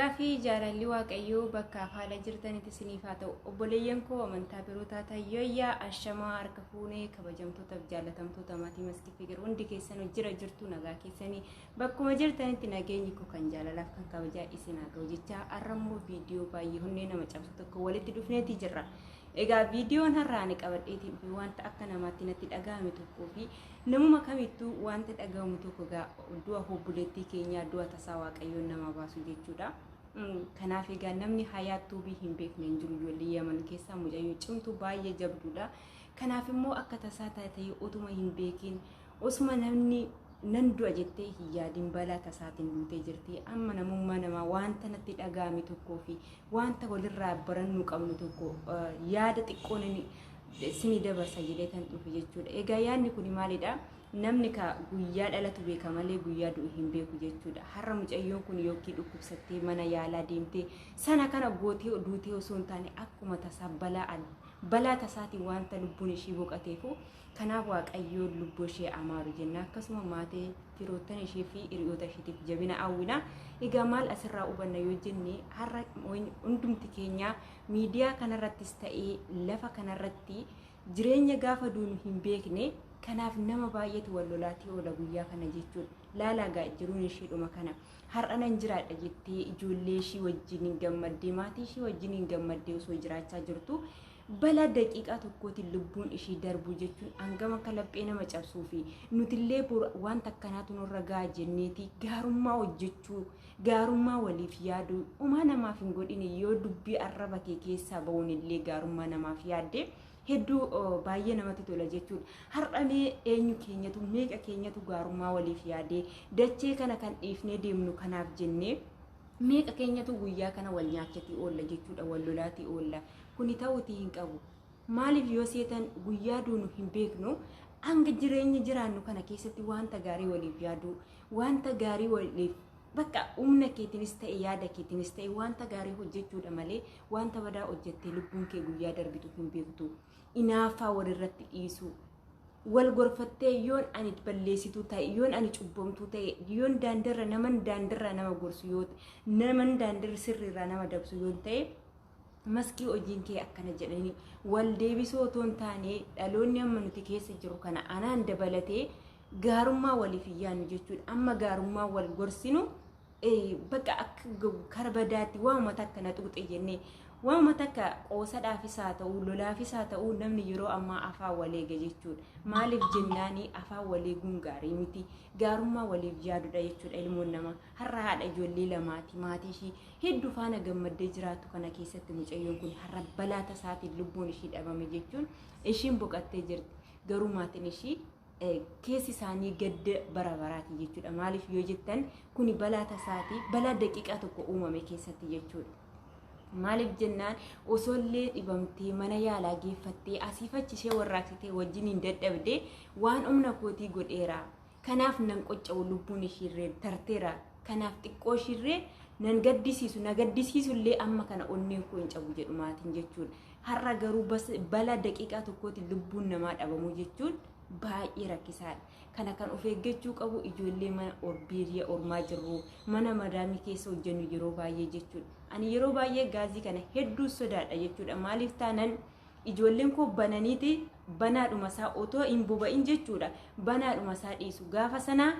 Nagaa fi jaalalli Waaqayyoo bakkaaf haala jirtanitti isiniif haa ta'u. Obboleeyyan koo amantaa biroo taatan yooyyaa ashamaa harka fuunee kabajamtootaaf jaalatamtoota maatii Maskii Fiqir hundi keessan jira jirtu nagaa keessanii bakkuma jirtanitti nageenyi koo kan jaalalaaf kan kabajaa isin haa ga'u jechaa har'a immoo viidiyoo baay'ee honnee nama cabsu tokko walitti dhufneeti jirra. Egaa viidiyoon har'a ani qabadheetii dhufe wanta akka namaatti natti dhaga'ame tokkoo fi namuma kamittuu wanta dhaga'amu tokko egaa du'a obboleettii keenyaa du'a tasaa Waaqayyoon nama baasu jechuudha. Kanaaf egaa namni Hayaat Tuubii hin beekne hin jiru ijoollee Yaman keessaa mucayyoo cimtuu baay'ee jabduudha. Kanaaf immoo akka tasaa taatee otuma hin beekin osuma namni nan du'a jettee hin yaadin balaa tasaatiin duutee jirti. Amma namummaa namaa wanta natti dhaga'ame tokkoo fi wanta walirraa barannuu qabnu tokko yaada xiqqoon isinii dabarsa jedhee kan dhufe jechuudha. Egaa yaadni kun maalidha? Namni ka guyyaa dhalatu beeka malee guyyaa du'u hin beeku jechuudha. Har'a mucayyoon kun yookiin dhukkubsattee mana yaalaa deemtee sana kana gootee duutee osoo hin taane akkuma tasaa balaa balaa tasaatiin wanta lubbuun ishii boqateefu kanaaf Waaqayyoon lubbuu ishee amaaru jenna. Akkasuma maatii firoottan ishee fi hiriyoota isheetiif jabina hawwina. Egaa maal asirraa hubanna yoo jenne har'a hundumti keenya miidiyaa kanarrattis ta'ee lafa kanarratti jireenya gaafa duunu hin beekne kanaaf nama baay'eetu wal lolaatii oola guyyaa kana jechuudha. Laalaa gaa jiruun isheedhuma kana. Har'a nan jiraadha jettee ijoollee ishii wajjin hin gammaddee maatii ishii wajjin hin gammaddee osoo jiraachaa jirtu balaa daqiiqaa tokkootiin lubbuun ishii darbuu jechuun hangam akka laphee nama cabsuu fi nutillee wanta akkanaatu nurra ga'a jenneeti gaarummaa hojjechuu gaarummaa waliif yaaduu homaa namaaf hin godhine yoo dubbii arraba kee keessaa ba'uun illee gaarummaa namaaf yaadde hedduu baay'ee namatti tola jechuudha. Har'a mee eenyu keenyatu meeqa keenyatu gaarummaa waliif yaadee dachee kana kan dhiifnee deemnu kanaaf jennee meeqa keenyatu guyyaa kana wal nyaachatii oolla jechuudha wal lolaatii oolla kuni ta'uutii hin qabu. Maaliif yoo seetan guyyaa duunu hin beeknu hanga jireenya jiraannu kana keessatti wanta gaarii waliif yaaduu wanta gaarii waliif bakka humna keetiinis ta'e yaada keetiinis ta'e wanta gaarii hojjechuudha malee wanta badaa hojjettee lubbuun kee guyyaa darbitu hin beektu. Inaaffaa walirratti dhiisuu. Wal gorfattee yoon ani balleessituu ta'e yoon ani cubbamtuu ta'e yoon daandirra naman daandirraa nama gorsu yoo naman daandirra sirriirraa nama dabsu yoo ta'e maskii hojiin kee akkana jedhanii wal deebisuu otoo hin taane dhaloonni amma nuti keessa jiru kana anaan dabalatee gaarummaa waliif hin yaadnu jechuudha. Amma gaarummaa wal gorsinu bakka akka kara badaatti waanuma takka na tuqxe jennee waanuma takka qoosadhaafis haa ta'u lolaafis haa ta'u namni yeroo ammaa afaan wal eega jechuudha. Maaliif jennaani afaan wal eeguun gaarii miti gaarummaa waliif yaadudha jechuudha ilmoon namaa. Har'a haadha ijoollee lamaati maatii ishii hedduu faana gammaddee jiraattu kana keessatti mucayyoon kun har'a balaa tasaatiin lubbuun ishii dhabame jechuun ishiin boqattee jirti. Garuu maatiin ishii keessi isaanii gadda bara baraati jechuudha. Maaliif yoo jettan kuni balaa tasaati balaa daqiiqaa tokko uumame keessatti jechuudha. Maaliif jennaan osoollee dhibamtee mana yaalaa geeffattee asiif achi ishee warraaqsitee wajjin hin dadhabde waan humna kootii godheera. Kanaaf nan qocca'u lubbuun ishiirree tarteera. Kanaaf xiqqoo ishiirree nan gaddisiisu na gaddisiisu illee amma kana onneen koo hin cabu jedhu maatiin jechuudha. Har'a garuu balaa daqiiqaa tokkootiin lubbuun namaa dhabamuu jechuun baay'ee rakkisaadha. Kana kan of eeggachuu qabu ijoollee mana biyya ormaa jirru mana madaamii keessa hojjennu yeroo baay'ee jechuudha. Ani yeroo baay'ee gaazii kana hedduu sodaadha jechuudha. Maaliif taanan ijoolleen koo bananiiti banaadhuma isaa otoo hin boba'in jechuudha. Banaadhuma isaa dhiisu gaafa sanaa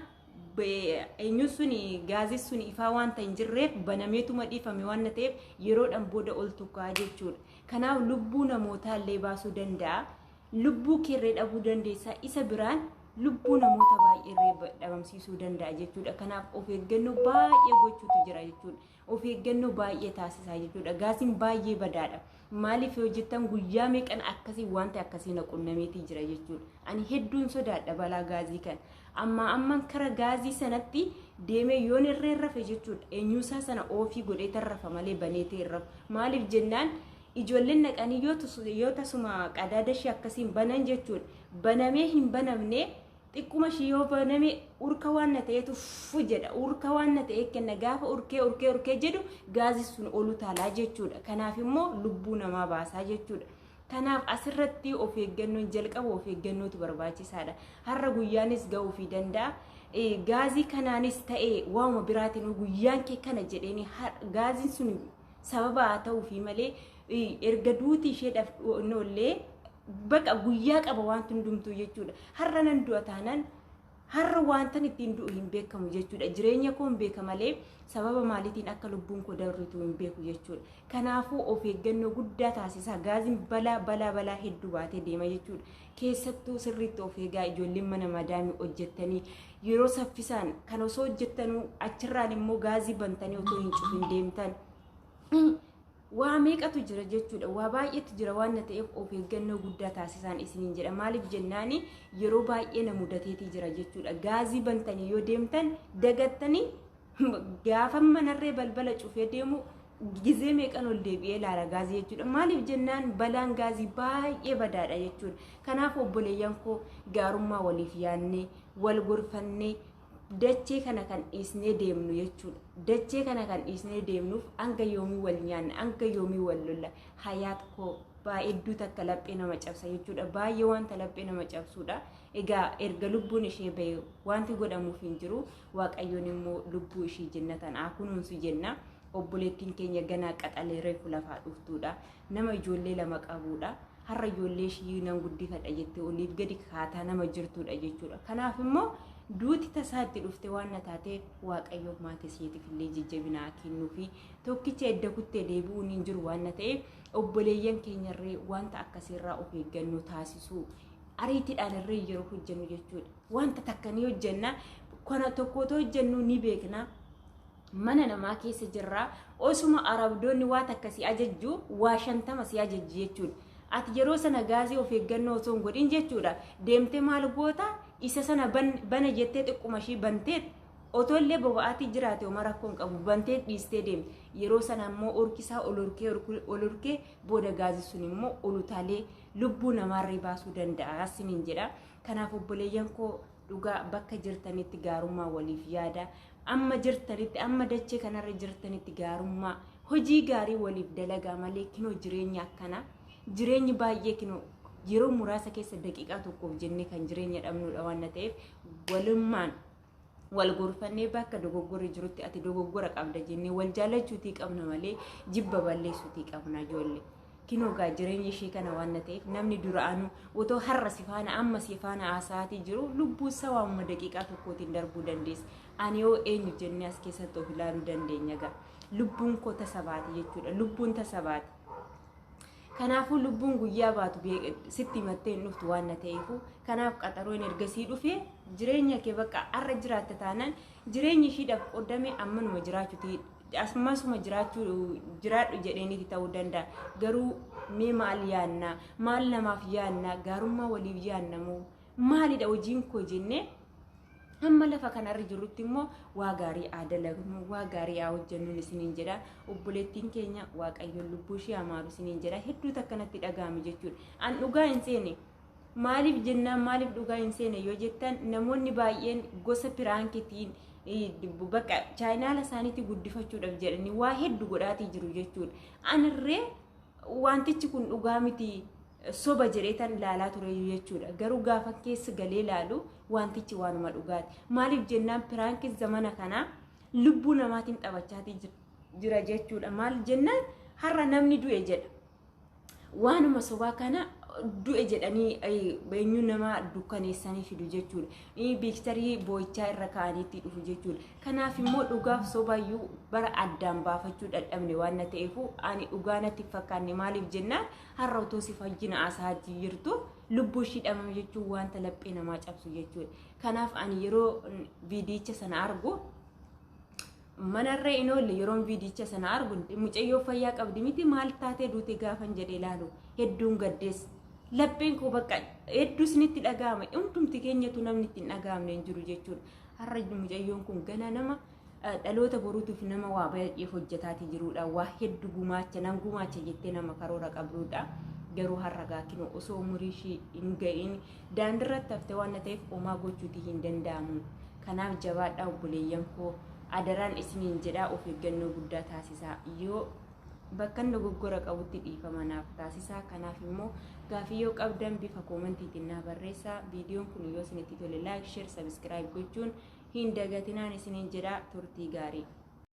eenyu suni gaazii suni ifaa wanta hin jirreef banameetuma dhiifame waan ta'eef yeroodhaan booda ol tukkaa jechuudha. Kanaaf lubbuu namootaa illee baasuu danda'a. Lubbuu keerree dhabuu dandeessa. Isa biraan lubbuu namoota baay'ee dhabamsiisuu danda'a jechuudha. Kanaaf of eeggannoo baay'ee gochuutu jira jechuudha. Of eeggannoo baay'ee taasisaa jechuudha. Gaasiin baay'ee badaadha. Maaliif yoo jettan guyyaa meeqan akkasii wanta akkasii na qunnameetii jira jechuudha. Ani hedduun sodaadha balaa gaazii kana. Amma amman kara gaazii sanatti deemee yoon irree rafe jechuudha. Eenyuusaa sana oofii godhee tarrafa malee baneetee hin rafu. Maaliif jennaan ijoolleen naqanii yoo tasuma qadaada ishee akkasiin banan jechuudha. Banamee hin banamne xiqquma ishee yoo baname urka waan na ta'eetu fu jedha. Urka waan na ta'e kenna gaafa urkee urkee urkee jedhu gaazii sun olu taalaa jechuudha. Kanaaf immoo lubbuu namaa baasaa jechuudha. Kanaaf asirratti of eeggannoon jalqaba of eeggannootu barbaachisaadha. Har'a guyyaanis ga'uufii danda'a. Gaazii kanaanis ta'e waanuma biraatiin guyyaan kee kana jedheeni gaaziin sun sababa haa ta'uufi malee erga duuti isheedhaaf illee baqa guyyaa qaba wanti hundumtuu jechuudha. Har'a nan du'a taanaan har'a wantan ittiin du'u hin beekamu jechuudha. Jireenya koo hin beeka malee sababa maaliitiin akka lubbuun koo darbitu hin beeku jechuudha. Kanaafuu of eeggannoo guddaa taasisaa. Gaaziin balaa balaa balaa hedduu baatee deema jechuudha. Keessattuu sirriitti of eegaa ijoolleen mana madaamii hojjettanii yeroo saffisaan kan osoo hojjettanuu achirraan immoo gaazii bantanii otoo hin cufin deemtan. Waa meeqatu jira jechuudha. Waa baay'eetu jira waan na ta'eef of eeggannoo guddaa taasisaan isiniin jedha. Maaliif jennaani yeroo baay'ee na mudateetii jira jechuudha. Gaazii bantanii yoo deemtan dagattanii gaafa manarree balbala cufee deemu gizee meeqan ol deebi'ee ilaala gaazii jechuudha. Maaliif jennaan balaan gaazii baay'ee badaadha jechuudha. Kanaaf obboleeyyan koo gaarummaa waliif yaadnee wal gorfannee dachee kana kan dhiisnee deemnu jechuudha. Dachee kana kan dhiisnee deemnuuf hanga yoomii wal nyaanna, hanga yoomii wal lolla. Hayaat koo baay'ee takka laphee nama cabsa jechuudha. Baay'ee wanta laphee nama cabsuudha. Egaa erga lubbuun ishee bahe wanti godhamuuf hin jiru. Waaqayyoon immoo lubbuu ishee jennatan haa kunuunsu jenna. Obboleettiin keenya ganaa qaxalee reefu lafaa dhuftuudha. Nama ijoollee lama qabuudha. Har'a ijoollee ishii nan guddifadha jettee oliif gadi kaataa nama jirtuudha jechuudha. Kanaaf immoo duuti tasaa itti dhufte waan na taateef Waaqayyo maatii isheetiif illee jajjabina kennuu fi tokkicha edda kuttee deebi'uun hin jiru waan na ta'eef obboleeyyan keenyarree wanta akkasiirraa of eeggannoo taasisuu ariitiidhaan irree yeroo hojjennu jechuudha. Wanta takka ni hojjenna kana tokkotu hojjennu ni beekna. Mana namaa keessa jirraa osuma arabdoonni waan akkasii ajajju waa 50 si ajajji jechuudha. Ati yeroo sana gaazii of eeggannoo osoo hin godhin jechuudha. Deemtee maal goota isa sana bana jettee xiqquma ishii bantee otoo illee boba'aatii jiraate homaa rakkoo hin qabu bantee dhiistee deemte. Yeroo sana immoo orkisaa ol horkee ol horkee booda gaazii sun immoo ol utaalee lubbuu namaarree baasuu danda'a siniin jedha. Kanaaf obboleeyyan koo dhugaa bakka jirtanitti gaarummaa waliif yaada. Amma jirtanitti amma dachee kanarra jirtanitti gaarummaa hojii gaarii waliif dalagaa malee kinoo jireenya akkanaa. Jireenyi baay'ee kinoo yeroo muraasa keessa daqiiqaa tokkoof jennee kan jireenya dhabnudha waan ta'eef walummaan wal gorfannee bakka dogoggorri jirutti ati dogoggora qabda jennee wal jaallachuutii qabna malee jibba balleessuutii qabna ijoollee. Kinoo gaa jireenya ishee kana waan ta'eef namni duraanuu otoo har'a si faana amma si faana haasa'aatii jiru lubbuu isaa waamuma daqiiqaa tokkootiin darbuu dandeessa. Ani yoo eenyu jennee as keessatti of ilaaluu dandeenya gaa. Lubbuun koo tasa baate jechuudha. Lubbuun tasa baate. Kanaafuu lubbuun guyyaa baatu sitti himattee hin dhuftu waan na ta'eefu kanaaf qaxaroon ergasii dhufee jireenya kee bakka har'a jiraatte taanaan jireenyi ishiidhaaf qoodame ammanuma jiraachuuti ammasuma jiraachuu jiraadhu jedheeniiti ta'uu danda'a. Garuu mee maal yaanna maal namaaf yaanna gaarummaa waliif yaanna moo maalidha hojiin koo jennee amma lafa kanarra jirrutti immoo waa gaarii haa dalagnu waa gaarii haa hojjennuun isiniin jedha. Obboleettiin keenya Waaqayyoon lubbuu ishee amaaru isiniin jedha. Hedduutu akkanatti dhaga'ame jechuudha. An dhugaa hin seene maaliif jennaan maaliif dhugaa hin seene yoo jettan namoonni baay'een gosa piraankitiin bakka chaayinaala isaaniitti guddifachuudhaaf jedhanii waa hedduu godhaatii jiru jechuudha. Anirree wantichi kun dhugaa miti soba jedheetan ilaalaa ture jechuudha. Garuu gaafa keessa galee ilaalu wantichi waanuma dhugaati. Maaliif jennaan piraankii zamana kanaa lubbuu namaatiin taphachaatii jira jechuudha. Maal jennaan har'a namni du'e jedha. Waanuma sobaa kana du'e jedhanii eenyu nama dukkaneessanii fidu jechuudha. Biiktarii boo'ichaa irra kaa'aniitti dhufu jechuudha. Kanaaf immoo dhugaaf sobayyuu bara addaan baafachuu dadhabne waan na ta'eefu ani dhugaa natti fakkaanne maaliif jennaan har'a otoo si fayyina haasa'aa jirtu lubbuu ishii dhabame jechuun wanta laphee namaa cabsu jechuudha. Kanaaf ani yeroo viidiyicha sana argu manarree hin oolle yeroon viidiyicha sana argu mucayyoo fayyaa qabdi miti maal taatee duute gaafan jedhee ilaalu hedduun gaddeessa. Lapheen koo bakka hedduu isinitti dhaga'ama hundumti keenyatu namni ittiin dhaga'amne hin jiru jechuudha. Har'a mucayyoon kun gana nama dhaloota boruutiif nama waa baay'ee hojjetaatii jirudha. Waa hedduu gumaacha nan gumaacha jettee nama karoora qabdudha. Garuu har'a gaakinoo osoo umurii ishii hin ga'iin daandiirratti haftee waan ta'eef homaa gochuutii hin danda'amu. Kanaaf jabaadhaa obboleeyyan koo adaraan isiniin jedhaa of eeggannoo guddaa taasisaa. Yoo bakka dogoggora qabutti dhiifama naaf taasisaa. Kanaaf immoo gaafii yoo qabdan bifa koomantiitiin naa barreessaa. Viidiyoon kun yoo isinitti tole like, share, subscribe gochuun Hin dagatinaan isiniin jedha, turtii gaarii.